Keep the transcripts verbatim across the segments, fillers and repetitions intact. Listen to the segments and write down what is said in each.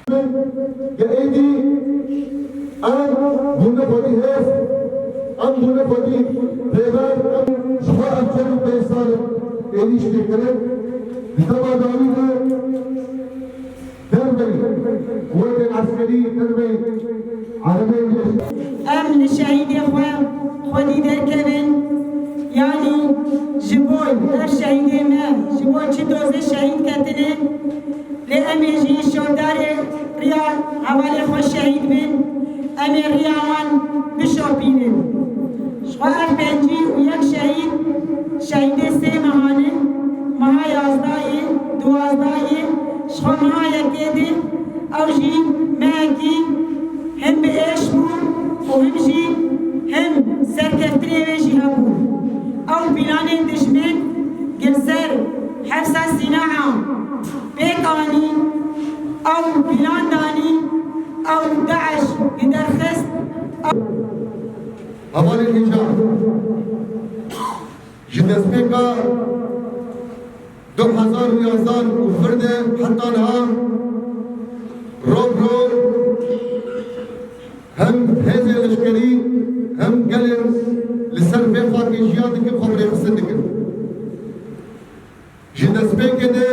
Ke êdî em bûne xwedî hêz, em bûne xwedî rêber, em ji xwe ev çel û pênc sal in êdî şikê kirin. Di dema dawî de derveyî quwetên eskerî, derveyî erebeyên geş. Em li şehîdê xwe xwedî derkevin, yanî ji bo ev şehîdê me, ji bo çi dozê şehîd ketine, lê em ê jî şodarê riya hevalê xwe şehîd bin, em ê riya wan bişopînin. Ji xwe ev pêncî û yek şehîd, şehîdê sê mehan in, meha yazdayê, duwazdayê, ji xwe meha yekê de ew jî mehekî him bi êş bû û him jî him serkeftinê wê jî hebû. Ew pîlanên dijmin gel ser Hefsa Sînaa pêk anî, ew pîlan danî, ew DAIŞ li derxist. Hevalên hêja, ji destpêka du hezar û yazdan û vir de heta niha rok rok hem hêzên leşkerî hem gelên li ser vê xakê jiyan dikin, xwe bi rêxistin dikin. Ji destpêkê de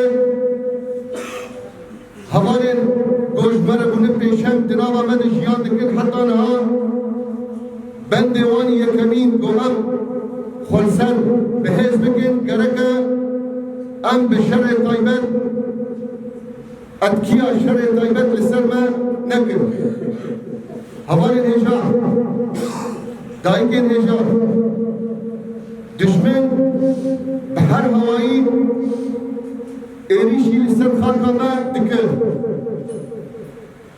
hevalên ku ji me re bûne pêşeng di nava me de jiyan dikin heta niha, bendê wan yekemîn ku em xwe li ser bi hêz bikin, gerek e em bi şerê taybet, etkiya şerê taybet li ser me nekin. Hevalên hêja, dayikên hêja, dijmin bi her hawayî êrîşî li ser xaka me dike.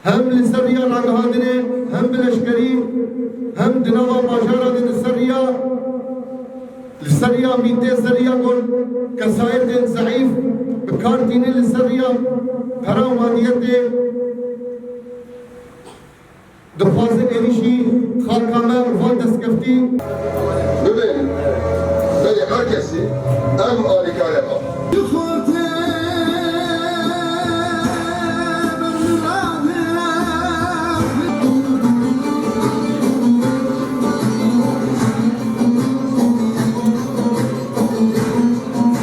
Hem li ser riya ragihandinê, hem bi leşkerî, hem di nava bajara de li ser riya, li ser riya mîtê, ser riya ku kesayetên zeîf bi kar tînin, li ser riya pera û madiyetê dixwazin êrîşî xaka me û van destkeftî. Bibin, belê her kesî em alîkarê xwe.